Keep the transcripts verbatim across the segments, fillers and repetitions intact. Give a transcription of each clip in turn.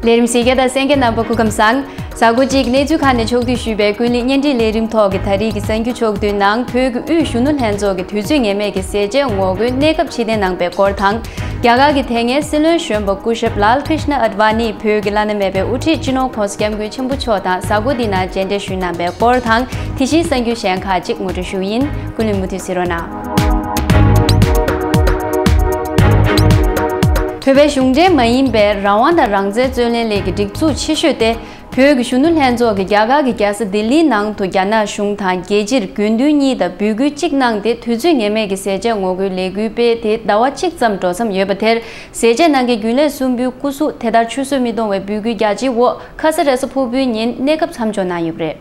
ལས་རིམ་གཟིགས་མཁན་དང་གསན་མཁན་རྣམ་པ་སྐུ་ཁམས་བཟང་། གཟའ་འཁོར་གཅིག་གནས་ཚུལ་ཁག་ནས་ཕྱོགས་བསྡུས་ཞུས་པའི་ཀུན་གླེང་བརྙན་འཕྲིན་ལས་རིམ་ཐོག་གི་ད་རེས་ཀྱི་གསར་འགྱུར་ཕྱོགས་བསྡུས་ནང་བོད་ཀྱི་དབུས་གཞོན་ནུ་ལྷན་ཚོགས་ཀྱི་དུས་ཚོད་ངེས་མེད་ཀྱི་ཟས་བཅད་ངོ་རྒོལ་གནས་སྐབས་ཕྱིར་འཐེན་གནང་པའི་སྐོར་དང་། རྒྱ་གར་གྱི་དེ་སྔའི་སྲིད་བློན་གཞོན་པ་སྐུ་ཞབས་ལཱལ་ཀྲིཤ་ན་ཨེཌ་ཝཱ་ནི་བོད་ཀྱི་བླ་ན་མེད་པའི་དབུ་ཁྲིད་སྤྱི་ནོར་༸གོང་ས་༸སྐྱབས་མགོན་ཆེན་པོ་མཆོག་དང་གཟའ་འཁོར་འདིའི་ནང་མཇལ་འཕྲད་ཞུས་གནང་པའི་སྐོར་དང་། དེ་བཞིན་གསར་འགྱུར་གཞན་ཁག་ཅིག་ངོ་སྤྲོད་ཞུ་གི་ཡིན། ཀུན་གླེང་མུ་མཐུད་གཟིགས་རོགས་གནང་། བོད་པའི་གཞུང་འབྲེལ་མ་ཡིན་པའི་རང་དབང་དང་རང་བཙན་རྩོད་ལེན་སླད་ཀྱི་སྒྲིག་འཛུགས་ཆེ་ཤོས་ཏེ། བོད་ཀྱི་གཞོན་ནུ་ལྷན་ཚོགས་ཀྱིས་རྒྱ་གར་གྱི་རྒྱལ་ས་ལྡི་ལིའི་ནང་དུ་རྒྱ་ནག་གཞུང་དང་རྒྱལ་སྤྱིར་དགོས་འདུན་གཉིས་དང་འབོད་སྐུལ་གཅིག་གནང་སྟེ། དུས་ཚོད་ངེས་མེད་ཀྱི་ཟས་བཅད་ངོ་རྒོལ་ལས་འགུལ་སྤེལ་ཏེ་ཟླ་བ་གཅིག་ཙམ་འགྲོ་མཚམས་ཡོད་པ་དེར། ཟས་བཅད་གནང་མཁན་རྒྱུན་ལས་གསུམ་པོའི་སྐུ་གཟུགས་དེ་ལྟར་ཆུད་ཟོས་མི་གཏོང་བའི་འབོད་སྐུལ་རྒྱ་ཆེའི་འོག་ཁ་ས་རེས་གཟའ་ཕུར་བུའི་ཉིན་གནས་སྐབས་མཚམས་འཇོག་གནང་ཡོད་པ་རེད།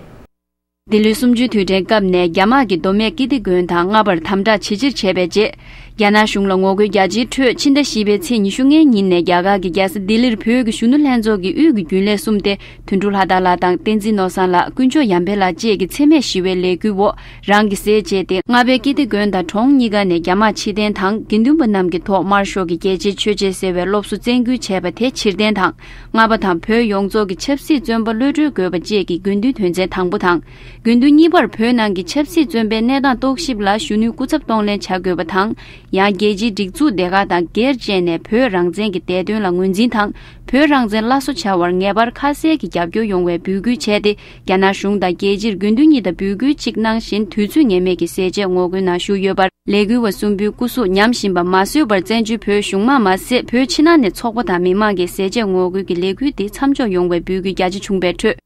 འདི་ལོའི་གསུམ་བཅུའི་དུས་དྲན་སྐབས་ནས་རྒྱ་དམག་གིས་མདོ་སྨད་ཀིརྟི་དགོན་དང་མངའ་བར་དམ་དྲག་ཇེ་ཆེར་བྱས་པའི་རྗེས། རྒྱ་ནག་གཞུང་ལ་ངོ་རྒོལ་རྒྱ་ཆེའི་ཁྲོད། ཕྱི་ཟླ་བཞི་པའི་ཚེས་ཉི་ཤུ་ལྔའི་ཉིན་ནས་རྒྱ་གར་གྱི་རྒྱལ་ས་ལྡི་ལིར་བོད་ཀྱི་གཞོན་ནུ་ལྷན་ཚོགས་ཀྱི་དབུས་ཀྱི་རྒྱུན་ལས་གསུམ་སྟེ། དོན་གྲུབ་ལྷ་དར་ལགས་དང་། བསྟན་འཛིན་ནོར་བཟང་ལགས། དཀོན་མཆོག་ཡར་འཕེལ་ལགས་བཅས་ཀྱིས་འཚེ་མེད་ཞི་བའི་ལས་འགུལ་འོག་རང་གི་ཟས་བཅད་དེ། མངའ་བདག་ཀིརྟི་དགོན་དང་གྲོང་གཉིས་ཀ་ནས་རྒྱ་དམག་ཕྱིར་འཐེན་དང་། དགེ་འདུན་པ་རྣམས་ཀྱི་ཐོག་དམར་ཤོག་གི་རྒྱལ་གཅེས་ཆོས་གཅེས་ཟེར་བའི་སློབ་གསོ་བཙན་སྐུལ་བྱས་པ་དེ་ཕྱིར་འཐེན་དང་། རྔ་པ་དང་བོད་ཡོངས་རྫོགས་ཀྱི་ཆབ་སྲིད་བཙོན་པ་གློད་གྲོལ་དགོས་པ་བཅས་ཀྱི་དགོས་འདུན་དོན་ཚན་དང་པོ་དང་། དགོས་འདུན་གཉིས་པར། བོད་ནང་གི་ཆབ་སྲིད་བཙོན་པའི་གནས་སྟངས་རྟོག་ཞིབ་ལ་གཞོན་ནུའི་སྐུ་ཚབ་གཏོང་ལེན་བྱ་དགོས་པ་དང་། ཡང་། རྒྱལ་སྤྱིའི་སྒྲིག་འཛུགས་སྡེ་ཁག་དང་སྒེར་བཅས་ནས་བོད་རང་བཙན་གྱི་བདེ་དོན་ལ་ངོས་འཛིན་དང་། བོད་རང་བཙན་སླར་གསོ་བྱ་བར་ངེས་པར་ཁ་གསལ་གྱི་རྒྱབ་སྐྱོར་ཡོང་བའི་འབོད་སྐུལ་བྱས་ཏེ། རྒྱ་ནག་གཞུང་དང་རྒྱལ་སྤྱིར་དགོས་འདུན་གཉིས་དང་འབོད་སྐུལ་གཅིག་གནང་བཞིན། དུས་ཚོད་ངེས་མེད་ཀྱི་ཟས་བཅད་ངོ་རྒོལ་ནང་ཞུགས་ཡོད་པར། ལས་འགུལ་བ་གསུམ་པོའི་སྐུ་གཟུགས་ཉམས་བཞིན་པ་མ་བཟོད་པར། བཙན་བྱོལ་བོད་གཞུང་མང་མ་ཟད། བོད་ཕྱི་ནང་ནས་ཚོགས་པ་དང་མི་མང་གིས་ཟས་བཅད་ངོ་རྒོལ་གྱི་ལས་འགུལ་འདི་མཚམས་འཇོག་ཡོང་བའི་འབོད་སྐུལ་རྒྱ་ཆེ་བྱུང་པའི་ཁྲོད།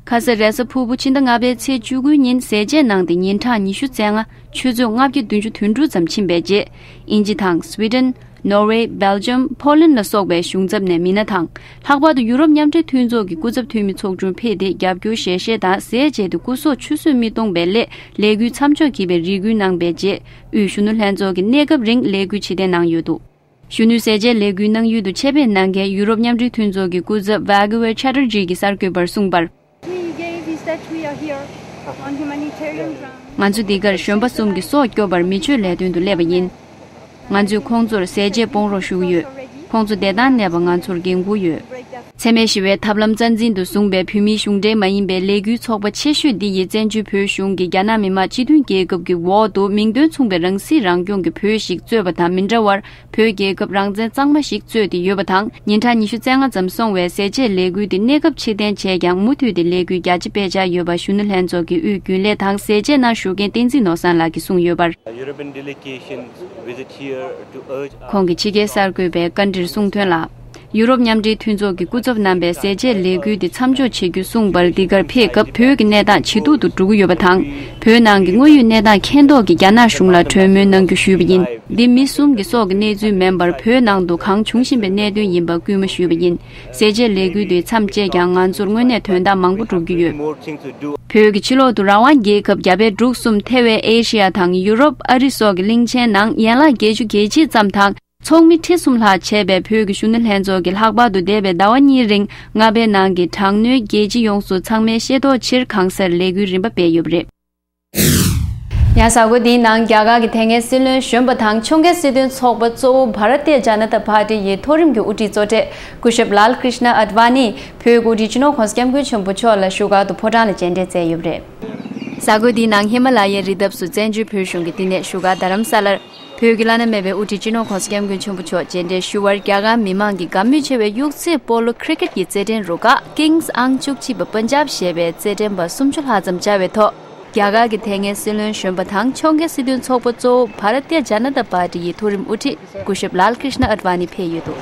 ཁ་ས་རེས་གཟའ་ཕུར་བུ་ཕྱི་ཟླ་ལྔ་པའི་ཚེས་བཅུ་དགུ་ཉིན་ཟས་བཅད་གནང་སྟེ། ཉིན་གྲངས་ཉི་ཤུ་རྩ་ལྔ། ཆུ་ཚོད་ལྔ་བརྒྱ་བདུན་ཅུ་དོན་དྲུག་ཙམ་ཕྱིན་པའི་རྗེས། དབྱིན་ཇི་དང་སི་ཝི་ཌེན། ནོར་ཝེ། སྦེལ་ཇམ། ཕོ་ལན་ལ་སོགས་པའི་གཞུང་ཚབ་ནས་མི་སྣ་དང་། ལྷག་པར་དུ་ཡུ་རོབ་མཉམ་འབྲེལ་མཐུན་ཚོགས་ཀྱི་སྐུ་ཚབ་འཐུས་མི་ཚོགས་ཆུང་ཕེབས་ཏེ། རྒྱབ་སྐྱོར་ཞལ་བཞེས་དང་ཟས་བཅད་དེ་སྐུ་སྲོག་ཆུད་ཟོས་མི་གཏོང་བའི་སླད་ལས་འགུལ་མཚམས་འཇོག་བགྱིས་པའི་རེ་སྐུལ་གནང་པའི་རྗེས། དབུས་གཞོན་ནུ་ལྷན་ཚོགས་ཀྱིས་གནས་སྐབས་རིང་ལས་འགུལ་ཕྱིར་འཐེན་གནང་ཡོད་འདུག་གཞོན་ནུའི་ཟས་བཅད་ལས་འགུལ་གནང་ཡུལ་དུ་ཆེད་ཕེབས་གནང་མཁན་ཡུ་རོབ་མཉམ་འབྲེལ་མཐུན་ཚོགས་ཀྱི་སྐུ་ཚབ་ཝཱ་གྷི་ཝེ་ཆ་ཏར་ཇི་གིས་གསར་འགོད་པར་གསུངས་པར། We gave is that we are here on humanitarian grounds. ང་ཚོ་འདི་གར་གཞོན་པ་གསུམ་གྱི་སྲོག་སྐྱོབ་པར་མི་ཆོས་ལས་དོན་དུ་སླེབས་པ་ཡིན། ང་ཚོས་ཁོང་ཚོར་ཟས་བཅད་སྤོང་རོགས་ཞུ་གི་ཡོད། ཁོང་ཚོ་བདེ་ཐང་གནས་པར་ང་ཚོར་འགན་འཁུར་ཡོད། འཚེ་མེད་ཞི་བའི་ཐབས་ལམ་རྩ་འཛིན་དུ་བཟུང་པའི་བོད་མིའི་གཞུང་འབྲེལ་མ་ཡིན་པའི་ལས་འགུལ་ཚོགས་པ་ཆེ་ཤོས་འདི་ཡིས་བཙན་བྱོལ་བོད་གཞུང་གིས་རྒྱ་ནག་མི་དམངས་སྤྱི་མཐུན་རྒྱལ་ཁབ་ཀྱི་འོག་ཏུ་མིང་དོན་མཚུངས་པའི་རང་སྲིད་རང་སྐྱོང་གི་བོད་ཞིག་རྩོད་པ་དང་མི་འདྲ་བར། བོད་རྒྱལ་ཁབ་རང་བཙན་གཙང་མ་ཞིག་རྩོད་དེ་ཡོད་པ་དང་། ཉིན་གྲངས་ཉི་ཤུ་རྩ་ལྔ་ཙམ་སོང་བའི་ཟས་བཅད་ལས་འགུལ་དེ་གནས་སྐབས་ཕྱིར་འཐེན་བྱས་ཀྱང་། མུ་མཐུད་དེ་ལས་འགུལ་རྒྱ་ཆེ་སྤེལ་འཆར་ཡོད་པ་གཞོན་ནུ་ལྷན་ཚོགས་ཀྱི་དབུས་རྒྱུན་ལས་དང་ཟས་བཅད་ནང་ཞུགས་མཁན་བསྟན་འཛིན་ནོར་བཟང་ལགས་ཀྱིས་གསུངས་ཡོད་པར། European delegations visit here to urge ཁོང་གིས་ཕྱི་རྒྱལ་གསར་འགོད་པའི་བཀའ་འདྲིར་གསུངས་དོན་ལ། ཡུ་རོབ་མཉམ་འབྲེལ་མཐུན་ཚོགས་ཀྱི་སྐུ་ཚབ་རྣམ་པས་ཟས་བཅད་ལས་འགུལ་འདི་མཚམས་འཇོག་བྱེད་རྒྱུ་གསུངས་པར། འདི་གར་ཕེབས་སྐབས་བོད་ཀྱི་གནས་སྟངས་ཇེ་སྡུག་ཏུ་འགྲོ་གི་ཡོད་པ་དང་། བོད་ནང་གི་དངོས་ཡོད་གནས་སྟངས་མཁྱེན་རྟོགས་ཀྱིས་རྒྱ་ནག་གཞུང་ལ་གྲོས་མོལ་གནང་རྒྱུ་ཞུས་པ་ཡིན། འདི་མི་གསུམ་གྱི་སྲོག་གི་གནས་ཚུལ་མིན་པར། བོད་ནང་དུ་གང་བྱུང་བཞིན་པའི་གནད་དོན་ཡིན་པ་སྐུལ་མ་ཞུས་པ་ཡིན། ཟས་བཅད་ལས་འགུལ་དེ་མཚམས་བཅད་ཀྱང་། ང་ཚོར་དངོས་གནས་དོན་དག་མང་པོ་སྒྲུབ་རྒྱུ་ཡོད། བོད་ཀྱི་ཕྱི་ལོག་ཏུ་རང་དབང་རྒྱལ་ཁབ་རྒྱ་བལ་འབྲུག་གསུམ། ཐེ་བའི་ཨེ་ཤི་ཡ་དང་ཡུ་རོབ། ཨ་རི་སོགས་ཀྱི་གླིང་ཆེན་ནང་ཡན་ལག་བརྒྱད་ཅུ་གྱ་གཅིག་ཙམ་དང་། ཚོགས་མི་ཁྲི་གསུམ་ལྷག་བྱས་པའི་བོད་ཀྱི་གཞོན་ནུ་ལྷན་ཚོགས་ཀྱིས་ལྷག་པར་དུ་འདས་པའི་ཟླ་བ་གཉིས་རིང་མངའ་བདག་ནང་གི་དྲག་གནོན་རྒྱལ་སྤྱི་ཡོངས་སུ་ཚང་མས་ཤེས་རྟོགས་ཕྱིར་གང་སར་ལས་འགུལ་རིམ་པ་སྤེལ་ཡོད་པ་རེད། ཡང་གཟའ་འཁོར་འདིའི་ནང་རྒྱ་གར་གྱི་དེ་སྔའི་སྲིད་བློན་གཞོན་པ་དང་ཕྱོགས་འགལ་སྲིད་དོན་ཚོགས་པ་གཙོ་བོ་བྷ་ར་ཏི་ཡ་ཇ་ན་ཏ་པར་ཏི་ཡི་མཐོ་རིམ་གྱི་དབུ་ཁྲིད་གཙོ་གྲས་སྐུ་ཞབས་ལཱལ་ཀྲིཤ་ན་ཨད་ཝཱ་ནི་བོད་ཀྱི་དབུ་ཁྲིད་སྤྱི་ནོར་༸གོང་ས་༸སྐྱབས་མགོན་ཆེན་པོ་མཆོག་ལ་བཞུགས་སྒར་དུ་ཕོ་བྲང་ལ་མཇལ་འཕྲད་མཛད་ཡོད་པ་རེད། གཟའ་འཁོར་འདིའི་ནང་ཧི་མ་ལ་ཡའི་རི་འདབས་སུ་བཙན་བྱོལ་བོད་གཞུང་གི་བསྟི་གནས་བཞུགས་སྒར་རྡ་རམ་ས་ལར། བོད་ཀྱི་བླ་ན་མེད་པའི་དབུ་ཁྲིད་སྤྱི་ནོར་༸གོང་ས་༸སྐྱབས་མགོན་ཆེན་པོ་མཆོག་མཇལ་འཕྲད་ཞུ་བར། རྒྱ་གར་མི་མང་གིས་དགའ་མོས་ཆེ་བའི་གཡུག་རྩེད་སྤོ་ལོ་ཁི་རི་ཀེཊ་ཀྱི་རྩེད་འགྲན་རུ་ཁག་Kings ཨང་བཅུ་གཅིག་པ་པན་ཇབ་ཞེས་པའི་རྩེད་འགྲན་པ་སུམ་ཅུ་ལྷག་ཙམ་བཅར་བའི་ཐོག་རྒྱ་གར་གྱི་དེ་སྔའི་སྲིད་བློན་གཞོན་པ་དང་ཕྱོགས་འགལ་སྲིད་དོན་ཚོགས་པ་གཙོ་བོ་བྷ་ར་ཏི་ཡ་ཇ་ན་ཏ་པར་ཏི་ཡི་མཐོ་རིམ་དབུ་ཁྲིད་སྐུ་ཞབས་ལཱལ་ཀྲིཤ་ན་ཨད་ཝཱ་ནི་ཕེབས་ཡོད་འདུག་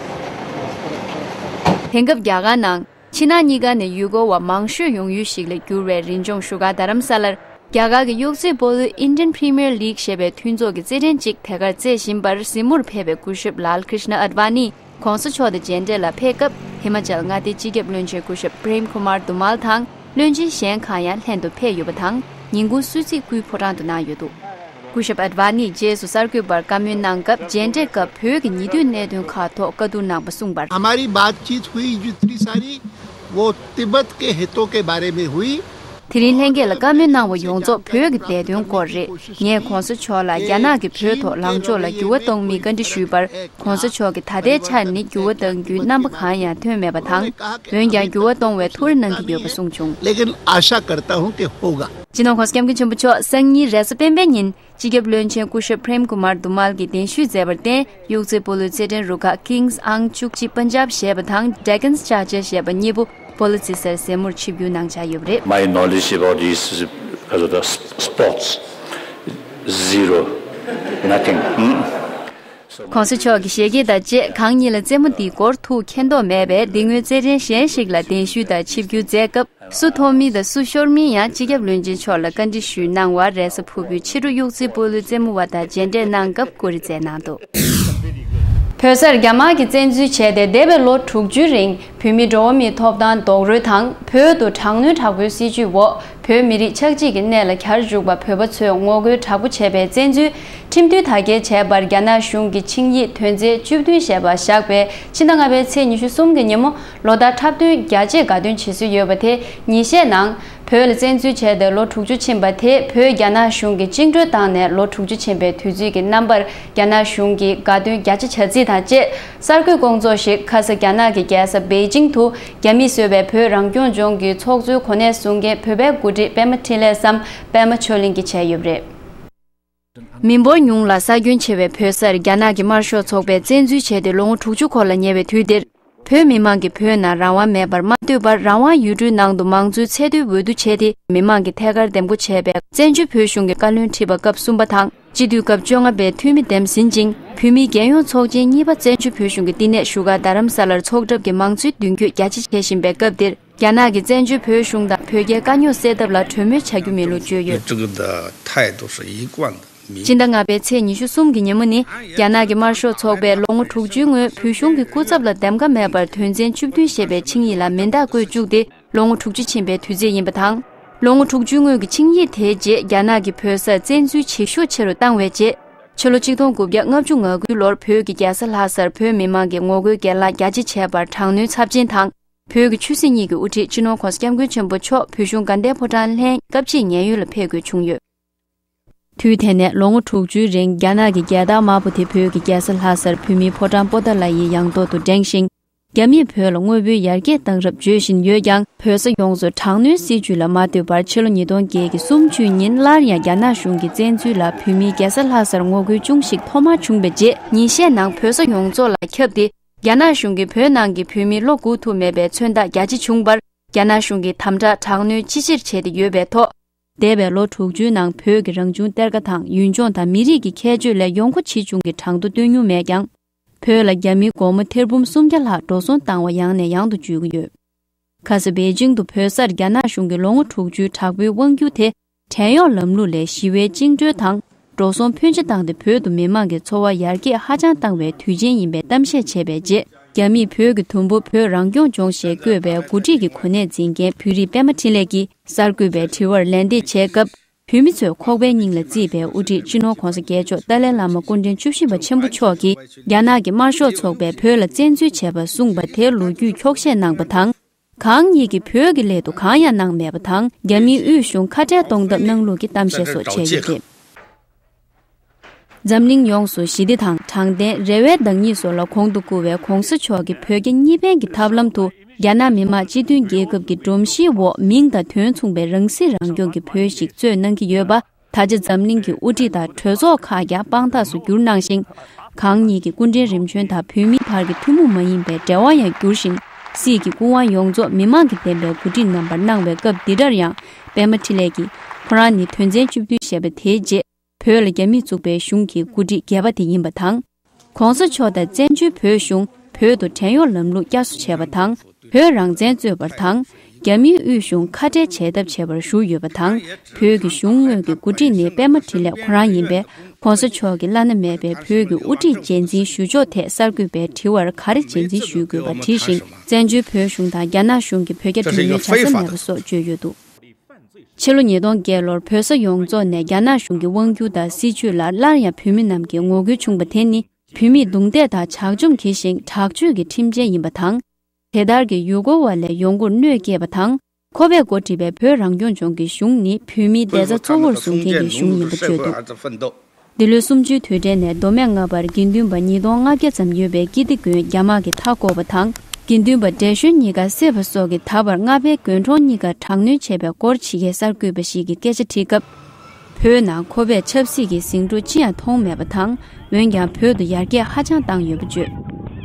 དེང་སྐབས་རྒྱ་གར་ནང་ཕྱི་ནང་གཉིས་ཀ་ནས་ཡུལ་སྐོར་བ་མང་ཤོས་ཡོང་ཡུལ་ཞིག་ལ་གྱུར་བའི་རི་ལྗོངས་བཞུགས་སྒར་རྡ་རམ་ས་ལར། རྒྱ་གར་གྱི་གཡུག་རྩེད་སྤོ་ལོའི་Indian Premier League ཞེས་པའི་མཐུན་ཚོགས་ཀྱི་རྩེད་འགྲན་ཅིག་དེ་གར་རྩེ་བཞིན་པར། གཟིགས་མོར་ཕེབས་པའི་སྐུ་ཞབས་ལཱལ་ཀྲིཤ་ན་ཨད་ཝཱ་ནི་༸གོང་ས་མཆོག་དང་མཇལ་འཕྲད་ལ་ཕེབས་སྐབས། ཧི་མ་ཅལ་མངའ་སྡེའི་སྤྱི་ཁྱབ་བློན་ཆེན་སྐུ་ཞབས་པྲེམ་ཀུ་མར་དུ་མལ་དང་། བློན་ཆེན་གཞན་ཁག་ཡང་ལྷན་དུ་ཕེབས་ཡོད་པ་དང་། ཉིན་གུང་གསོལ་ཚིགས་སྐུའི་ཕོ་བྲང་དུ་གནང་ཡོད་འདུག་སྐུ་ཞབས་ཨད་ཝཱ་ནིས་རྗེས་སུ་གསར་འགོད་པར་བཀའ་མོལ་གནང་སྐབས། མཇལ་འཕྲད་སྐབས་བོད་ཀྱི་ཉེ་དུས་གནད་དོན་ཁག་ཐོག་བཀའ་བསྡུར་གནང་པ་གསུངས་པར། हमारी बातचीत हुई जो इतनी सारी, वो तिब्बत के हितों के बारे में हुई। དེ་རིང་ལྷན་རྒྱས་ལ་བཀའ་མོལ་གནང་བ་ཡོངས་རྫོགས་བོད་ཀྱི་བདེ་དོན་སྐོར་རེད། ངས་གོང་ས་མཆོག་ལ་རྒྱ་ནག་གིས་བོད་ཐོག་ལངས་ཕྱོགས་ལ་འགྱུར་བ་གཏོང་མིན་བཀའ་འདྲི་ཞུས་པར། གོང་ས་མཆོག་གིས་ད་ལྟའི་ཆར་ནི་འགྱུར་བ་གཏང་རྒྱུའི་རྣམ་པ་གང་ཡང་ཐོན་མེད་པ་དང་། འོན་ཀྱང་འགྱུར་བ་གཏོང་བའི་ཐུགས་རེ་གནང་གི་ཡོད་པ་གསུངས་བྱུང་། लेकिन आशा करता हूं कि होगा। སྤྱི་ནོར་༧གོང་ས་༧སྐྱབས་མགོན་ཆེན་པོ་མཆོག་སང་ཉིན་རེས་གཟའ་སྤེན་པའི་ཉིན། སྤྱི་ཁྱབ་བློན་ཆེན་སྐུ་ཞབས་Prem Kumar Dhumal གྱིས་གདན་ཞུས་མཛད་པར་བརྟེན། གཡུག་རྩེ་སྤོ་ལོའི་རྩེད་འགྲན་རུ་ཁག་Kings Ang Chukchi Punjab ཞེས་པ་དང་Dragons Chacha ཞེས་པ་གཉིས་པོ་སྤོ་ལོ་རྩེད་སར་གཟིགས་མོར་ཆིབས་བསྒྱུར་གནང་འཆར་ཡོད་པ་རེད། My knowledge about these, uh, sports, zero, nothing. ཨུམ། གོང་ས་མཆོག་གི་ཞལ་གྱེས་དང་བཅས་གང་ཉིད་ལ་རྩེད་མོ་འདིའི་སྐོར་ཐུགས་མཁྱེན་རྟོགས་མེད་པས། འདི་སྔོན་རྩེད་འགྲན་གཞན་ཞིག་ལ་གདན་ཞུས་དང་ཆིབས་བསྒྱུར་མཛད་སྐབས། སུ་མཐོང་མིན་དང་སུ་ཤོར་མིན་ཡང་སྤྱི་ཁྱབ་བློན་ཆེན་མཆོག་ལ་བཀའ་འདྲི་ཞུས་གནང་བར། རེས་གཟའ་ཕུར་བུའི་ཕྱི་དྲོ་གཡུག་རྩེ་སྤོ་ལོའི་རྩེད་མོ་བ་དང་མཇལ་འཕྲད་གནང་སྐབས་སྐུ་རེ་མཛད་གནང་འདུག་བོད་སར་རྒྱ་དམར་གྱིས་བཙན་འཛུལ་བྱས་ཏེ་འདས་པའི་ལོ་དྲུག་ཅུའི་རིང་བོད་མིའི་འགྲོ་བ་མིའི་ཐོབ་ཐང་རྡོག་རོལ་དང་། བོད་དུ་དྲག་གནོན་དྲག་པོའི་སྲིད་བྱུས་འོག་བོད་མི་རིགས་ཆགས་འཇིག་གི་གནས་ལ་གྱར་བཅུག་པ་བོད་པ་ཚོས་ངོ་རྒོལ་དྲག་པོ་བྱས་པའི་བཙན་འཛུལ་ཁྲིམས་མཐུན་དར་རྒྱས་བྱས་པར་རྒྱ་ནག་གཞུང་གི་ཆིངས་ཡིག་དོན་ཚན་བཅུ་བདུན་ཞེས་པ་བཞག་པའི་ཕྱི་ཟླ་ལྔ་པའི་ཚེས་ཉི་ཤུ་གསུམ་གྱི་ཉིན་མོ་ལོ་ལྟར་འཁྲབ་སྟོན་རྒྱ་ཆེ་དགའ་སྟོན་བྱེད་སྲོལ་ཡོད་པ་དེ་ཉིན་ཤས་ནང་བོད་ལ་བཙན་འཛུལ་བྱས་ཏེ་ལོ་དྲུག་ཅུ་ཕྱིན་པ་དེ་བོད་རྒྱ་ནག་གཞུང་གིས་བཅིངས་འགྲོལ་བཏང་ནས་ལོ་དྲུག་ཅུ་ཕྱིན་པའི་དུས་ཚོད་ཀྱི་རྣམ་པར་རྒྱ་ནག་གཞུང་གིས་དགའ་སྟོན་རྒྱ་ཆེ་བྱ་རྩིས་དང་བཅས་གསར་འགོད་སྐོང་ཚོགས་ཤིག་ཁ་ས་རྒྱ་ནག་གི་རྒྱལ་ས་པེ་ཅིང་དུ་རྒྱ་མིས་བཟོས་པའི་བོད་རང་སྐྱོང་ལྗོངས་ཀྱི་ཚོགས་གཙོའི་གོ་གནས་བཟུང་མཁན་བོད་པའི་འགོ་ཁྲིད་པད་མ་འཕྲིན་ལས་སམ་པད་མ་ཆོས་གླིང་གིས་བྱས་ཡོད་པ་རེད། མི་འབོར་ཉུང་ལ་ས་ཁྱོན་ཆེ་བའི་བོད་སར་རྒྱ་ནག་གི་དམར་ཤོག་ཚོགས་པས་བཙན་འཛུལ་བྱས་ཏེ་ལོ་ངོ་དྲུག་ཅུ་འཁོར་ལ་ཉེ་བའི་དུས་འདིར། བོད་མི་མང་གིས་བོད་ནང་རང་དབང་མེད་པར་མ་སྡོད་པར། རང་དབང་ཡུལ་གྲུའི་ནང་དུ་མང་གཙོའི་ཚད་མཐོའི་འོས་བསྡུ་བྱས་ཏེ། མི་མང་གིས་ཐད་ཀར་འདེམས་བསྐོ་བྱས་པའི་བཙན་བྱོལ་བོད་གཞུང་གི་བཀའ་བློན་ཁྲི་པ་སྐབས་གསུམ་པ་དང་། སྤྱི་འཐུས་སྐབས་བཅོ་ལྔ་པའི་འཐུས་མི་འདེམས་ཟིན་ཅིང་། བོད་མིའི་རྒྱལ་ཡོངས་ཚོགས་ཆེན་གཉིས་པ་བཙན་བྱོལ་བོད་གཞུང་གི་བསྟི་གནས་བཞུགས་སྒར་རྡ་རམ་ས་ལར་འཚོགས་གྲབས་ཀྱིས་མང་གཙོའི་མདུན་སྐྱོད་རྒྱ་ཆེ་བྱེད་བཞིན་པའི་སྐབས་འདིར། རྒྱ་ནག་གིས་བཙན་བྱོལ་བོད་གཞུང་དང་བོད་རྒྱའི་དཀའ་རྙོག་སེལ་ཐབས་ལ་གྲོས་མོལ་བྱ་རྒྱུ་མིན་ལུགས་བརྗོད་ཡོད། 这个的态度是一贯的。 སྤྱི་ཟླ་ལྔ་པའི་ཚེས་ཉི་ཤུ་གསུམ་གྱི་ཉིན་མོ་ནི། རྒྱ་ནག་གི་དམར་ཤོག་ཚོགས་པས་ལོ་ངོ་དྲུག་ཅུའི་སྔོན་བོད་གཞུང་གི་སྐུ་ཚབ་ལ་འདེམས་ཀ་མེད་པར་དོན་ཚན་བཅུ་བདུན་ཞེས་པའི་ཆིངས་ཡིག་ལ་མེ་མདའ་བཀོད་བཅུག་སྟེ། ལོ་ངོ་དྲུག་ཅུ་ཕྱིན་པའི་དུས་ཚོད་ཡིན་པ་དང་། ལོ་ངོ་དྲུག་ཅུའི་སྔོན་གྱི་ཆིངས་ཡིག་དེའི་རྗེས་རྒྱ་ནག་གིས་བོད་སར་བཙན་འཛུལ་བྱེད་ཤུགས་ཆེ་རུ་བཏང་བའི་རྗེས། ཕྱི་ལོ་ཆིག་སྟོང་དགུ་བརྒྱ་ལྔ་བཅུ་ང་དགུའི་ལོར་བོད་ཀྱི་རྒྱལ་ས་ལྷ་སར་བོད་མི་མང་གིས་ངོ་རྒོལ་གྱེན་ལངས་རྒྱ་ཆེ་བྱས་པར་དྲག་གནོན་ཚབས་ཆེན་དང་། བོད་ཀྱི་ཆོས་སྲིད་གཉིས་ཀྱི་དབུ་ཁྲིད་སྤྱི་ནོར་༧གོང་ས་༧སྐྱབས་མགོན་ཆེན་པོ་མཆོག་བོད་གཞུང་དགའ་ལྡན་ཕོ་བྲང་ལྷན་སྐབས་གཅིག་ཉེན་གཡོལ་ལ་ཕེབས་དགོས་བྱུང་ཡོད། དུས་དེ་ནས་ལོ་ངོ་དྲུག་ཅུའི་རིང་རྒྱ་ནག་གི་རྒྱལ་དར་དམར་པོ་དེ་བོད་ཀྱི་རྒྱལ་ས་ལྷ་སར་བོད་མིའི་ཕོ་བྲང་པོ་ཏཱ་ལ་ཡི་ཡང་ཐོག་ཏུ་བསྒྲེངས་ཤིང་། རྒྱ་མིས་བོད་ལ་དངོས་པོའི་ཡར་རྒྱས་བཏང་རབས་བརྗོད་བཞིན་ཡོད་ཀྱང་། བོད་ས་ཡོངས་སུ་དྲག་གནོན་སྲིད་བྱུས་ལ་མ་ལྟོས་པར་ཕྱི་ལོ་ཉིས་སྟོང་བརྒྱད་ཀྱི་གསུམ་བཅུའི་ཉིན་སླར་ཡང་རྒྱ་ནག་གཞུང་གི་བཙན་འཛུལ་ལ་བོད་མིའི་རྒྱལ་ས་ལྷ་སར་ངོ་རྒོལ་ཅུང་ཞིག་ཐོག་མར་བྱུང་བའི་རྗེས། ཉིན་ཤས་ནང་བོད་ས་ཡོངས་རྫོགས་ལ་ཁྱབ་སྟེ། རྒྱ་ནག་གཞུང་གིས་བོད་ནང་གི་བོད་མི་བློ་འགུག་ཐུབ་མེད་པའི་མཚོན་རྟགས་རྒྱ་ཆེ་བྱུང་བར། རྒྱ་ནག་གཞུང་གིས་དམ་དྲག་དྲག་གནོན་ཅི་ཆེར་བྱས་ཏེ་ཡོད་པའི་ཐོག་འདས་པའི་ལོ་དྲུག་ཅུའི་ནང་བོད་ཀྱི་རང་བྱུང་གཏེར་ཁ་དང་ཡུལ་ལྗོངས་དང་མི་རིགས་ཀྱི་ཁྱད་ཆོས་ལས་ཡོང་སྒོ་ཇི་བྱུང་གི་གྲངས་ཐོ་སྟོན་མྱོང་མེད་ཀྱང་། བོད་ལ་རྒྱ་མིའི་སྒོར་མོ་ཐེར་འབུམ་སུམ་བརྒྱ་ལྷག་འགྲོ་སོང་བཏང་བ་ཡང་ནས་ཡང་དུ་བརྗོད་ཀྱི་ཡོད། ཁ་ས་པེ་ཅིང་དུ་བོད་སར་རྒྱ་ནག་གཞུང་གི་ལོ་ངོ་དྲུག་ཅུའི་དྲག་པོའི་དབང་སྒྱུར་དེ། བྲན་གཡོག་ལམ་ལུགས་ལས་ཞི་བའི་བཅིངས་འགྲོལ་དང་། འགྲོ་སོང་ཕོན་ཆེ་བཏང་སྟེ་བོད་དུ་མི་མང་གི་འཚོ་བ་ཡར་རྒྱས་ཧ་ཅང་བཏང་བའི་དུས་ཆེན་ཡིན་པའི་གཏམ་བཤད་བྱས་པའི་རྗེས། རྒྱ་མིས་བོད་ཀྱི་དུམ་བུ་བོད་རང་སྐྱོང་ལྗོངས་ཞེས་བཀོད་པའི་འགོ་ཁྲིད་ཀྱི་གོ་གནས་འཛིན་མཁན་བོད་རིགས་པད་མ་འཕྲིན་ལས་ཀྱིས་གསར་འགོད་པའི་དྲི་བར་ལན་འདེབས་བྱས་སྐབས། བོད་མི་ཚོས་ཁོག་པའི་སྙིང་ལ་བརྩིས་པའི་དབུ་ཁྲིད་སྤྱི་ནོར་༧གོང་ས་༧རྒྱལ་མཆོག་ཏཱ་ལའི་བླ་མ་སྐུ་ཕྲེང་བཅུ་བཞི་པ་ཆེན་པོ་མཆོག་གིས་རྒྱ་ནག་གི་དམར་ཤོག་ཚོགས་པས་བོད་ལ་བཙན་འཛུལ་བྱས་པ་གསུངས་པ་དེ་ལོ་རྒྱུས་འཁྱོག་བཤད་གནང་པ་དང་། གང་ཉིད་ཀྱིས་བོད་ཀྱི་སླད་དུ་གང་ཡང་གནང་མེད་པ་དང་། རྒྱ་མིའི་དབུས་གཞུང་ཁ་བྲལ་གཏོང་ཐབས་གནང་ལུགས་ཀྱི་གཏམ་བཤད་སོགས་བྱས་ཡོད་དེ། འཛམ་གླིང་ཡོངས་སུ་ཞི་བདེ་དང་དྲང་བདེན། རེ་བའི་བདག་ཉིད་སོགས་ལ་གོང་དུ་བཀུར་བའི་༧གོང་ས་མཆོག་གིས་བོད་རྒྱ་གཉིས་ཕན་གྱི་ཐབས་ལམ་དུ་རྒྱ་ནག་མི་དམངས་སྤྱི་མཐུན་རྒྱལ་ཁབ་ཀྱི་སྒྲོམ་གཞིའི་འོག་མིང་དང་དོན་མཚུངས་པའི་རང་སྲིད་རང་སྐྱོང་གི་བོད་ཞིག་རྩོད་གནང་གི་ཡོད་པ། ད་ཆ་འཛམ་གླིང་གི་དབུ་ཁྲིད་དང་གྲོས་ཚོགས་ཁག་ཀྱང་དཔང་རྟགས་སུ་གྱུར་གནང་ཞིང་། གང་ཉིད་ཀྱིས་སྐུ་ཕྲེང་རིམ་བྱོན་དང་བོད་མིའི་བར་གྱི་ཐུན་མོང་མ་ཡིན་པའི་འབྲེལ་བ་ཡང་བསྒྱུར་ཞིང་། སྲིད་ཀྱི་སྐུ་དབང་ཡོངས་རྫོགས་མི་མང་གིས་འདེམས་པའི་འགོ་ཁྲིད་རྣམ་པར་གནང་བའི་སྐབས་འདི་འདྲར་ཡང་། པད་མ་འཕྲིན་ལས་ཀྱིས་ཁོ་རང་ནི་དོན་ཚན་བཅུ་བདུན་ཞེས་པ་དེའི་རྗེས། བོད་ལ་རྒྱ་མིས་བཙུགས་པའི་གཞུང་གི་འགོ་ཁྲིད་བརྒྱད་པ་དེ་ཡིན་པ་དང་། གོང་ས་མཆོག་དང་བཙན་བྱོལ་བོད་གཞུང་བོད་དུ་བྲན་གཡོག་ལམ་ལུགས་བསྐྱར་གསོ་བྱས་པ་དང་། བོད་རང་བཙན་རྩོད་པར་དང་། རྒྱ་མིའི་དབུས་གཞུང་ཁ་བྲལ་བྱས་ཐབས་བྱས་པར་ཞུགས་ཡོད་པ་དང་། བོད་ཀྱི་གཞུང་དངོས་ཀྱི་འགོ་ཁྲིད་ནི་པད་མ་འཕྲིན་ལས་ཁོ་རང་ཡིན་པས། གོང་ས་མཆོག་གིས་བླ་ན་མེད་པའི་བོད་ཀྱི་དབུ་ཁྲིད་རྗེས་འཛིན་ཞུ་ཕྱོགས་ཐད་གསར་འགོད་པའི་དྲི་བར་ག་རེ་རྗེས་འཛིན་ཞུ་དགོས་པ་དྲིས་ཤིང་། བཙན་བྱོལ་བོད་གཞུང་དང་རྒྱ་ནག་གཞུང་གིས་བོད་རྒྱ་འབྲེལ་མོལ་བྱ་ས་མེད་པ་སོགས་བརྗོད་ཡོད་འདུག་ཕྱི་ལོ་ཉིས་སྟོང་བརྒྱད་ལོར་བོད་ས་ཡོངས་རྫོགས་ནས་རྒྱ་ནག་གཞུང་གི་དབང་སྒྱུར་དང་སྲིད་བྱུས་ལ་སླར་ཡང་བོད་མི་རྣམས་ཀྱིས་ངོ་རྒོལ་བྱུང་བ་དེ་ནི། བོད་མིས་རྡུང་རྡེག་དང་ཇག་བཅོམ་གྱིས་ཤིང་དྲག་སྤྱོད་ཀྱི་ཁྲིམས་ཆེན་ཡིན་པ་དང་། དེ་ལྟར་གྱི་ཡུལ་སྐོར་བ་ལས་ཡོང་སྒོར་གནོད་སྐྱེལ་བ་དང་ ཁོ་པས་འགོ་ཁྲིད་པའི་བོད་རང་སྐྱོང་ལྗོངས་ཀྱི་གཞུང་ནི་བོད་མིའི་བདེ་རྩ་གཙོ་བོར་བཟུང་མཁན་གྱི་གཞུང་ཡིན་པ་བརྗོད་འདུག་འདི་ལོའི་གསུམ་བཅུའི་དུས་དྲན་ནས་མདོ་སྨད་རྔ་པར་དགེ་འདུན་པ་ཉིས་སྟོང་ལྔ་བརྒྱ་ཙམ་ཡོད་པའི་ཀིརྟི་དགོན་རྒྱ་དམག་གིས་མཐའ་བསྐོར་བ་དང་། དགེ་འདུན་པ་བགྲེས་གཞོན་གཉིས་ཀ་བསད་པ་སོགས་ཀྱིས་ད་བར་རྔ་པའི་དགོན་གྲོང་གཉིས་ཀར་དྲག་གནོན་བྱས་པའི་སྐོར་ཕྱི་རྒྱལ་གསར་འགོད་པ་ཞིག་གིས་སྐད་ཆ་དྲིས་སྐབས། བོད་ནང་ཁོ་པས་ཆབ་སྲིད་ཀྱི་ཟིང་འཁྲུག་ཅི་ཡང་མཐོང་མེད་པ་དང་། འོན་ཀྱང་བོད་དུ་ཡར་རྒྱས་ཧ་ཅང་བཏང་ཡོད་པ་བརྗོད།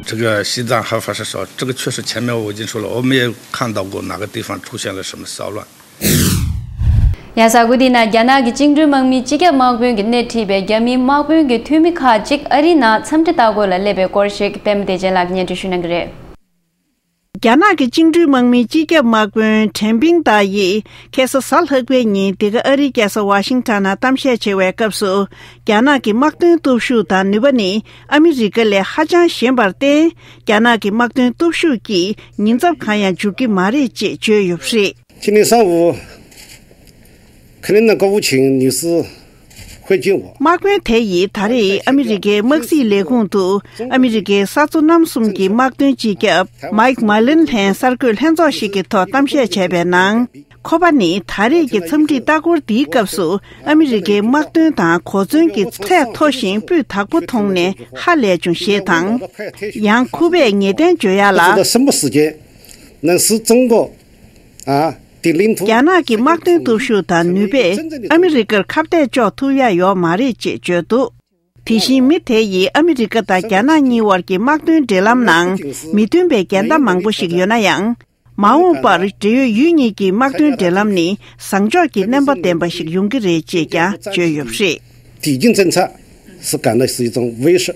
这个西藏还发生什么？这个确实前面我已经说了，我们也看到过哪个地方出现了什么骚乱。 ཡང་གཟའ་འཁོར་འདིའི་ནང་རྒྱ་ནག་གི་བཅིངས་འགྲོལ་དམག་མིས་སྤྱི་ཁྱབ་དམག་དཔོན་གྱིས་སྣེ་ཁྲིད་པའི་རྒྱ་མིའི་དམག་དཔོན་གྱི་འཐུས་མི་ཁག་ཅིག་ཨ་རིའི་ནང་འཚམས་འདྲི་ལྟ་སྐོར་ལ་སླེབས་པའི་སྐོར་ཞིག་པད་མ་བདེ་ཆེན་ལགས་ཀྱིས་སྙན་སྒྲོན་ཞུ་གནང་གི་རེད། རྒྱ་ནག་གི་བཅིངས་འགྲོལ་དམག་མིའི་སྤྱི་ཁྱབ་དམག་དཔོན་ཁྲེན་པིང་ཏཱ་ཡིས་ཁ་སང་གཟའ་ལྷག་པའི་ཉིན་འདི་ག་ཨ་རིའི་རྒྱལ་ས་ཝ་ཤིང་ཊོན་ནང་གཏམ་བཤད་བྱེད་པའི་སྐབས་སུ། རྒྱ་ནག་གི་དམག་དོན་སྟོབས་ཤུགས་དང་ནུས་པ་ནི་ཨ་མི་རི་ཀ་ལས་ཧ་ཅང་ཞན་པར་བརྟེན། རྒྱ་ནག་གི་དམག་དོན་སྟོབས་ཤུགས་ཀྱིས་ཉེན་ཚབས་གང་ཡང་འཇོག་གི་མ་རེད་ཅེས་བརྗོད་ཡོད་པ་རེད། 今天上午，克林顿国务卿女士会见我。 དམག་དཔོན་དེ་ཡིས་ད་རེས་ཨ་མི་རི་ཀའི་དམག་སྲིད་ལས་ཁུངས་དུ་ཨ་མི་རི་ཀའི་ས་མཚོ་གནམ་གསུམ་གྱི་དམག་དོན་སྤྱི་ཁྱབ་མཱིག་མཱ་ལིན་ལྷན་གསར་འགོད་ལྷན་ཚོགས་ཤིག་གི་ཐོག་གཏམ་བཤད་བྱས་པའི་ནང་། ཁོ་པ་ནི་ད་རེས་ཀྱི་འཚམས་འདྲིའི་ལྟ་སྐོར་འདིའི་སྐབས་སུ་ཨ་མི་རི་ཀའི་དམག་དོན་དང་གོ་མཚོན་གྱི་ཚད་མཐོ་ཞིང་སྤུས་དག་པོ་མཐོང་ནས་ཧ་ལས་བྱུང་ཞེས་དང་། ཡང་ཁོ་པས་ངེས་གཏན་བརྗོད་ཡག་ལ། 做到什么时间，能使中国啊，的领土 རྒྱ་ནག་གི་དམག་དོན་སྟོབས་ཤུགས་དང་ནུས་པས་ཨ་མི་རི་ཀར་ཁ་གཏད་གཅོག་ཐུབ་ཡ་ཡོད་མ་རེད་ཅེས་བརྗོད་འདུག་དེ་བཞིན་མི་དེ་ཡིས་ཨ་མི་རི་ཀ་དང་རྒྱ་ནག་གཉིས་བར་གྱི་དམག་དོན་འབྲེལ་ལམ་ནང་མི་མཐུན་པའི་འགལ་ཟླ་མང་པོ་ཞིག་ཡོད་ན་ཡང་། མ་འོངས་པར་འབྲེལ་ཡོད་ཡུལ་གཉིས་ཀྱི་དམག་དོན་འབྲེལ་ལམ་ནི་བཟང་ཕྱོགས་ཀྱི་རྣམ་པ་ལྡན་པ་ཞིག་ཡོང་གི་རེད་ཅེས་ཀྱང་བརྗོད་ཡོད་པ་རེད། 抵近政策是感到是一种威胁。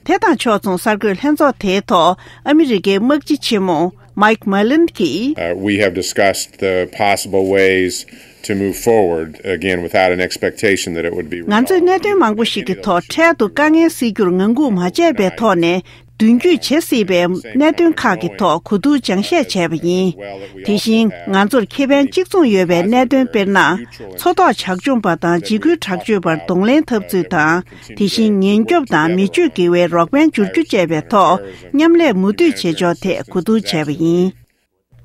དེ་དང་ཕྱོགས་མཚུངས་གསར་འགོད་ལྷན་ཚོགས་དེའི་ཐོག་ཨ་མི་རི་ཀའི་དམག་སྤྱི་ཆེན་མོ་མཱིག་མཱ་ལིན་གྱིས། Uh, we have discussed the possible ways to move forward, again, without an expectation that it would be resolved. ང་ཚོས་གནད་དོན་མང་པོ་ཞིག་གི་ཐོག་འཕྲལ་དུ་དཀའ་ངལ་སེལ་རྒྱུར་ངང་སྒུག་མ་བྱས་པའི་ཐོག་ནས་མདུན་སྐྱོད་བྱེད་སྲིད་པའི་གནད་དོན་ཁག་གི་ཐོག་གོ་བསྡུར་སྦྱང་བཤད་བྱས་པ་ཡིན། དེ་བཞིན་ང་ཚོར་ཁེ་ཕན་གཅིག་མཚུངས་ཡོད་པའི་གནད་དོན་དཔེར་ན། མཚོ་ཐོག་བྱག་མཆོང་པ་དང་འཇིགས་སྐུལ་དྲག་སྤྱོད་པར་གདོང་ལེན་འཐབ་ཚུལ་དང་། དེ་བཞིན་ཉེན་སྐྱོབ་དང་མི་སྤྱོད་དགེ་བའི་རོགས་ཕན་བསྒྱུར་རྒྱུ་བཅས་པའི་ཐོག་མཉམ་ལས་མུ་མཐུད་བྱེད་ཕྱོགས་ཐད་གོ་བསྡུར་བྱས་པ་ཡིན།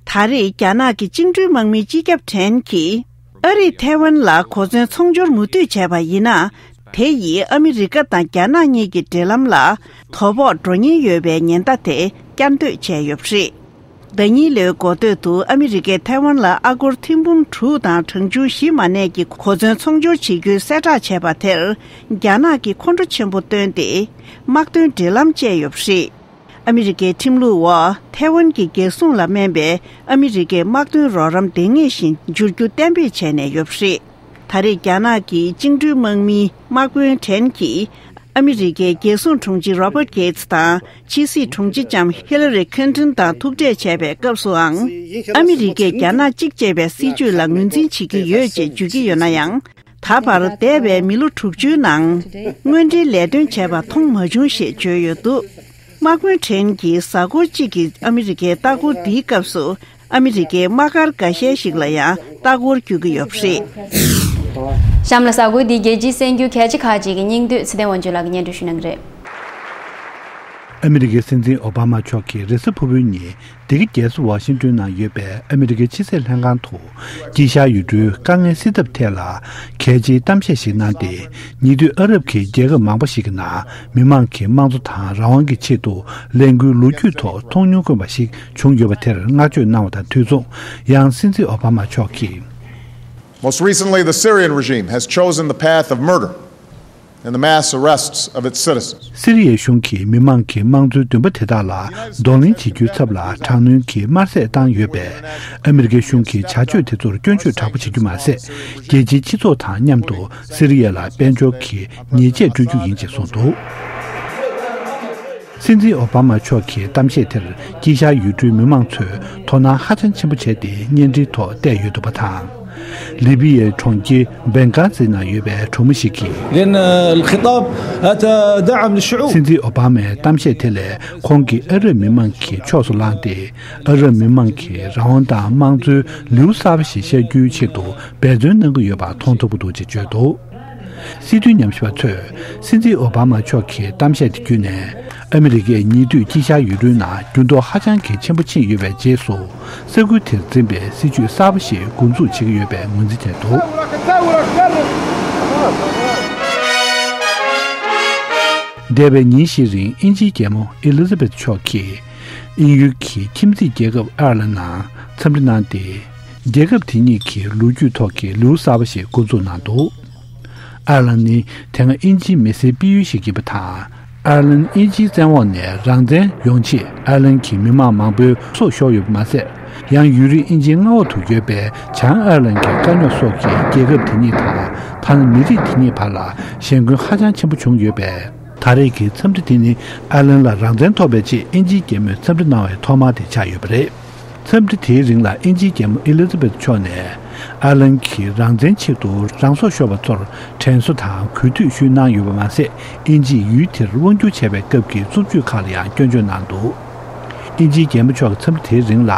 ད་རེས་རྒྱ་ནག་གི་བཅིངས་འགྲོལ་དམག་མིའི་སྤྱི་ཁྱབ་ཁྲེན་གྱིས། ཨ་རིས་ཐའེ་ཝན་ལ་གོ་མཚོན་ཚོང་སྦྱོར་མུ་མཐུད་བྱས་པ་ཡིན་ན། དེ་ཡིས་ཨ་མི་རི་ཀ་དང་རྒྱ་ནག་གཉིས་ཀྱི་འབྲེལ་ལམ་ལ་དོ་ཕོག་འགྲོ་ཉེན་ཡོད་པའི་ཉེན་བརྡ་དེ་བསྐྱར་ཟློས་བྱས་ཡོད་པ་རེད། ཟླ་ཉིན་ལོའི་འགོ་སྟོད་དུ་ཨ་མི་རི་ཀས་ཐའེ་ཝན་ལ་ཨ་སྒོར་ཐེར་འབུམ་དྲུག་དང་གྲངས་ཆུང་བཞི་མ་གནས་ཀྱི་གོ་མཚོན་ཚོང་སྦྱོར་བྱེད་རྒྱུའི་གསལ་བསྒྲགས་བྱས་པ་དེར། རྒྱ་ནག་གིས་ཁོང་ཁྲོ་ཆེན་པོ་བཏོན་ཏེ། དམག་དོན་འབྲེལ་ལམ་བཅད་ཡོད་པ་རེད། ཨ་མི་རི་ཀའི་ཁྲིམས་ལུགས་འོག་ཐའེ་ཝན་གྱི་རྒྱལ་སྲུང་ལ་སྨན་པའི་ཨ་མི་རི་ཀའི་དམག་དོན་རོགས་རམ་ལྡེང་ངེས་ཤིང་འབྱོར་རྒྱུ་གཏན་འབེབས་བྱས་ནས་ཡོད་པ་རེད། ད་རེས་རྒྱ་ནག་གི་བཅིངས་འགྲོལ་དམག་མིའི་དམག་དཔོན་ཁྲེན་གྱིས་ཨ་མི་རི་ཀའི་རྒྱལ་སྲུང་དྲུང་ཆེ་རོ་པར་གྷེ་ཏི་དང་ཕྱི་སྲིད་དྲུང་ཆེ་ལྕམ་ཧི་ལ་རི་ཁིན་ཏོན་དང་ཐུག་འཕྲད་བྱས་པའི་སྐབས་སུའང་། ཨ་མི་རི་ཀས་རྒྱ་ནག་གཅིག་ཅེས་པའི་སྲིད་བྱུས་ལ་ངོས་འཛིན་བྱེད་ཀྱི་ཡོད་ཅེས་བརྗོད་ཀྱི་ཡོད་ན་ཡང་། ད་བར་འདས་པའི་མི་ལོ་དྲུག་ཅུའི་ནང་། དངོས་འབྲེལ་ལས་དོན་བྱས་པ་མཐོང་མ་བྱུང་ཞེས་བརྗོད་ཡོད་འདུག་དམག་དཔོན་ཁྲེན་གྱིས་གཟའ་འཁོར་གཅིག་གི་ཨ་མི་རི་ཀའི་ལྟ་སྐོར་འདིའི་སྐབས་སུ། ཨ་མི་རི་ཀའི་དམག་སྒར་འགའ་ཤས་ཤིག་ལ་ཡང་ལྟ་སྐོར་བསྐྱོད་ཀྱི་ཡོད་པ་རེད། གཤམ་ལ་གཟའ་འཁོར་འདིའི་རྒྱལ་སྤྱིའི་གསར་འགྱུར་གལ་ཆེ་ཁག་ཅིག་གི་སྙིང་བསྡུས་ཚེ་བརྟན་དབང་ཕྱུག་ལགས་ཀྱིས་སྙན་སྒྲོན་ཞུ་གནང་གི་རེད། ཨ་མི་རི་ཀའི་སྲིད་འཛིན་ཨོ་བྷ་མ་མཆོག་གིས་རེས་གཟའ་ཕུར་བུའི་ཉིན་འདི་ག་རྒྱལ་ས་ཝ་ཤིང་ཏོན་ནང་ཡོད་པའི་ཨ་མི་རི་ཀའི་ཕྱི་སྲིད་ལྷན་ཁང་དུ་དཀྱིལ་ཤར་ཡུལ་གྲུའི་དཀའ་ངལ་སེལ་ཐབས་ཐད་ལ་གལ་ཆེའི་གཏམ་བཤད་ཞིག་གནང་སྟེ། ཉེ་དུས་ཨ་རབ་ཀྱི་རྒྱལ་ཁབ་མང་པོ་ཞིག་གི་ནང་མི་མང་གི་དམངས་གཙོ་དང་རང་དབང་གི་ཆེད་དུ་ལས་འགུལ་ལོ་རྒྱུས་ཐོག་མཐོང་མྱོང་དཀོན་པ་ཞིག་བྱུང་ཡོད་པ་དེར་བསྔགས་བརྗོད་གནང་བ་དང་དུས་མཚུངས། ཡང་སྲིད་འཛིན་ཨོ་བྷ་མ་མཆོག་གིས། Most recently, the Syrian regime has chosen the path of murder and the mass arrests of its citizens. སི་རི་ཡའི་གཞུང་གིས་མི་མང་གི་དམངས་གཙོའི་འདུན་པ་དེ་དག་ལ་གདོང་ལེན་བྱེད་རྒྱུའི་ཚབ་ལ་དྲག་གནོན་གྱིས་དམར་གསོད་བཏང་ཡོད་པས། ཨ་མི་རི་ཀའི་གཞུང་གིས་བྱ་སྤྱོད་དེ་ཚོར་སྐྱོན་བརྗོད་དྲག་པོ་བྱེད་རྒྱུ་མ་ཟད། རྒྱལ་སྤྱིའི་སྤྱི་ཚོགས་དང་མཉམ་དུ་སི་རི་ཡ་ལ་དཔལ་འབྱོར་གྱི་ཉེས་ཆད་སྤྲོད་རྒྱུ་ཡིན་ཅེས་གསུངས་འདུག་སྲིད་འཛིན་ཨོ་བྷ་མ་མཆོག་གི་གཏམ་བཤད་དེར་དཀྱིལ་ཤར་ཡུལ་གྲུའི་མི་མང་ཚོས་དོ་སྣང་ཧ་ཅང་ཆེན་པོ་བྱས་ཏེ་བརྙན་འཕྲིན་ཐོག་བལྟས་ཡོད་འདུག་པ་དང་། ལི་བི་ཡའི་གྲོང་ཁྱེར་བེང་ག་ཛི་ནང་ཡོད་པའི་གྲོགས་མོ་ཞིག་གིས། لأن الخطاب أتى دعم للشعوب. སྲིད་འཛིན་ཨོ་བྷ་མའི་གཏམ་བཤད་དེ་ལས་ཁོང་གིས་ཨ་རབ་མི་མང་གི་ཕྱོགས་སུ་ལངས་ཏེ། ཨ་རབ་མི་མང་གིས་རང་དབང་དང་དམངས་གཙོའི་ལེའུ་གསར་པ་ཞིག་ཤར་རྒྱུའི་ཆེད་དུ་འབད་བརྩོན་གནང་གི་ཡོད་པ་མཐོང་ཐུབ་ཀྱི་འདུག་ཅེས་བརྗོད་འདུག་སྲིད་དོན་ཉམས་ཞིབ་པ་ཚོས་སྲིད་འཛིན་ཨོ་བྷ་མ་མཆོག་གི་གཏམ་བཤད་དེ་བརྒྱུད་ནས། ཨ་མི་རི་ཀའི་ཉེ་དུས་དཀྱིལ་ཤར་ཡུལ་གྲུའི་ནང་འགྱུར་ལྡོག་ཧ་ཅང་གི་ཆེན་པོ་ཕྱིན་ཡོད་པའི་རྗེས་སུ། ས་ཁུལ་དེར་འཛིན་པའི་སྲིད་ཇུས་གསར་པ་ཞིག་འགོ་འཛུགས་བྱེད་ཀྱི་ཡོད་པའི་ངོས་འཛིན་བྱས་འདུག་འདས་པའི་ཉིན་བཞིའི་རིང་དབྱིན་ཇིའི་རྒྱལ་མོ་ཨེ་ལི་ཛ་བེད་མཆོག་གིས་དབྱིན་ཡུལ་གྱི་ཁྱིམ་མཚེས་རྒྱལ་ཁབ་ཨར་ལན་ནང་འཚམས་འདྲི་གནང་སྟེ། རྒྱལ་ཁབ་དེ་གཉིས་ཀྱི་ལོ་རྒྱུས་ཐོག་གི་ལེའུ་གསར་པ་ཞིག་འགོ་འཛུགས་གནང་འདུག་ཨར་ལན་ནི་དེ་སྔ་དབྱིན་ཇིའི་མི་སེར་སྤེལ་ཡུལ་ཞིག་ཡིན་པ་དང་། ཨར་ལན་དབྱིན་ཇིའི་བཙན་འོག་ནས་རང་བཙན་ཡོང་ཆེད་ཨར་ལན་གྱི་མི་མང་མང་པོའི་སྲོག་ཤོར་ཡོད་པ་མ་ཟད། ཡང་ཡུན་རིང་དབྱིན་ཇིའི་མངའ་འོག་ཏུ་ཡོད་པའི་བྱང་ཨར་ལན་གྱི་དཀའ་རྙོག་སོགས་ཀྱིས་རྒྱལ་ཁབ་དེ་གཉིས་དང་། ཐ་ན་མི་རིགས་དེ་གཉིས་བར་ལ་ཞན་ཁོན་ཧ་ཅང་ཆེན་པོ་བྱུང་ཡོད་པས། ད་རེས་ཀྱི་འཚམས་འདྲི་དེ་ནི་ཨར་ལན་ལ་རང་བཙན་ཐོབ་པའི་རྗེས་དབྱིན་ཇིའི་རྒྱལ་མོས་འཚམས་འདྲི་གནང་བའི་ཐོག་མ་དེ་ཆགས་ཡོད་པ་རེད། འཚམས་འདྲི་དེའི་རིང་ལ་དབྱིན་ཇིའི་རྒྱལ་མོ་ཨེ་ལི་ཛ་བེད་མཆོག་ནས། ཨར་ལན་གྱིས་རང་བཙན་ཆེད་དུ་རང་སྲོག་ཤོར་བ་ཚོར་དྲན་གསོ་དང་གུས་འདུད་ཞུས་གནང་ཡོད་པ་མ་ཟད། དབྱིན་ཇིས་ཡུལ་དེར་དབང་བསྒྱུར་བྱས་པའི་སྐབས་ཀྱི་རྩུབ་སྤྱོད་ཁག་ལ་ཡང་སྐྱོན་བརྗོད་གནང་འདུག་དབྱིན་ཇིའི་རྒྱལ་མོ་མཆོག་གི་འཚམས་འདྲི་དེའི་རིང་ལ།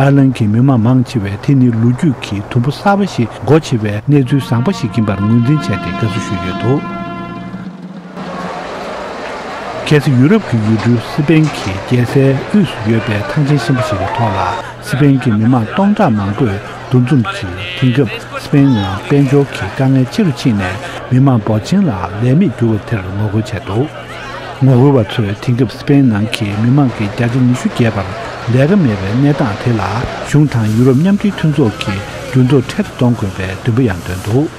ཨར་ལན་གྱི་མི་མང་མང་ཆེ་བས་དེ་ནི་ལོ་རྒྱུས་ཀྱི་དུམ་བུ་གསར་པ་ཞིག་སྒོ་ཕྱེ་བའི་གནས་ཚུལ་བཟང་པོ་ཞིག་ཡིན་པར་ངོས་འཛིན་བྱས་ཏེ་དགའ་བསུ་ཞུས་ཡོད་འདུག་གལ་སྲིད་ཡུ་རོབ་ཀྱི་ཡུལ་གྲུ་སི་པེན་གྱི་རྒྱལ་སའི་དབུས་སུ་ཡོད་པའི་ཐང་ཆེན་ཆེན་པོ་ཞིག་གི་ཐོག་ལ། སི་པེན་གྱི་མི་མང་སྟོང་ཕྲག་མང་པོས་འདུ་འཛོམས་ཀྱིས། དེང་སྐབས་སི་པེན་ནང་དཔལ་འབྱོར་གྱི་དཀའ་ངལ་ཆེ་རུ་ཕྱིན་ནས། མི་མང་འབོར་ཆེན་ལ་ལས་མེད་གྱུར་བ་དེར་ངོ་རྒོལ་བྱས་འདུག་ངོ་རྒོལ་བ་ཚོས་དེང་སྐབས་སི་པེན་ནང་གི་མི་མང་གི་བརྒྱ་ཆ་ཉི་ཤུ་བརྒལ་བར་ལས་ཀ་མེད་པའི་གནས་སྟངས་དེ་ལ། གཞུང་དང་ཡུ་རོབ་མཉམ་འབྲེལ་མཐུན་ཚོགས་ཀྱིས་འགྱུར་ལྡོག་འཕྲལ་དུ་གཏོང་དགོས་པའི་འདུན་པ་ཡང་འདོན་འདུག་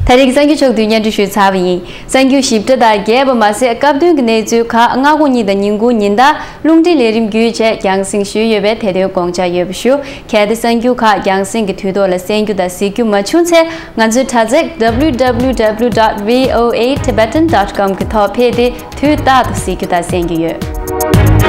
ད་རེས་ཀྱི་གསར་འགྱུར་ཕྱོགས་བསྡུས་སྙན་སྒྲོན་ཞུས་ཚར་བ་ཡིན། གསར་འགྱུར་ཞིབ་ཕྲ་དང་རྒྱས་པ་མ་ཟད། སྐབས་དོན་གྱི་གནས་ཚུལ་ཁག་སྔ་དགོང་གཉིས་དང་ཉིན་གུང་ཉིན་ལྟར་རླུང་འཕྲིན་ལས་རིམ་བརྒྱུད་བཅས་རྒྱང་སྲིང་ཞུས་ཡོད་པས། དེ་དོན་དགོངས་འཇགས་ཡོད་པ་ཞུ། གལ་ཏེ་གསར་འགྱུར་ཁག་རྒྱང་སྲིང་གི་དུས་ཐོག་ལ་གསན་རྒྱུ་དང་གཟིགས་རྒྱུ་མ་བྱུང་ཚེ། ང་ཚོའི་དྲ་ཚིགས་W W W dot V O A Tibetan dot com གི་ཐོག་ཕེབས་ཏེ་དུས་རྟག་ཏུ་གཟིགས་རྒྱུ་དང་གསན་རྒྱུ་ཡོད།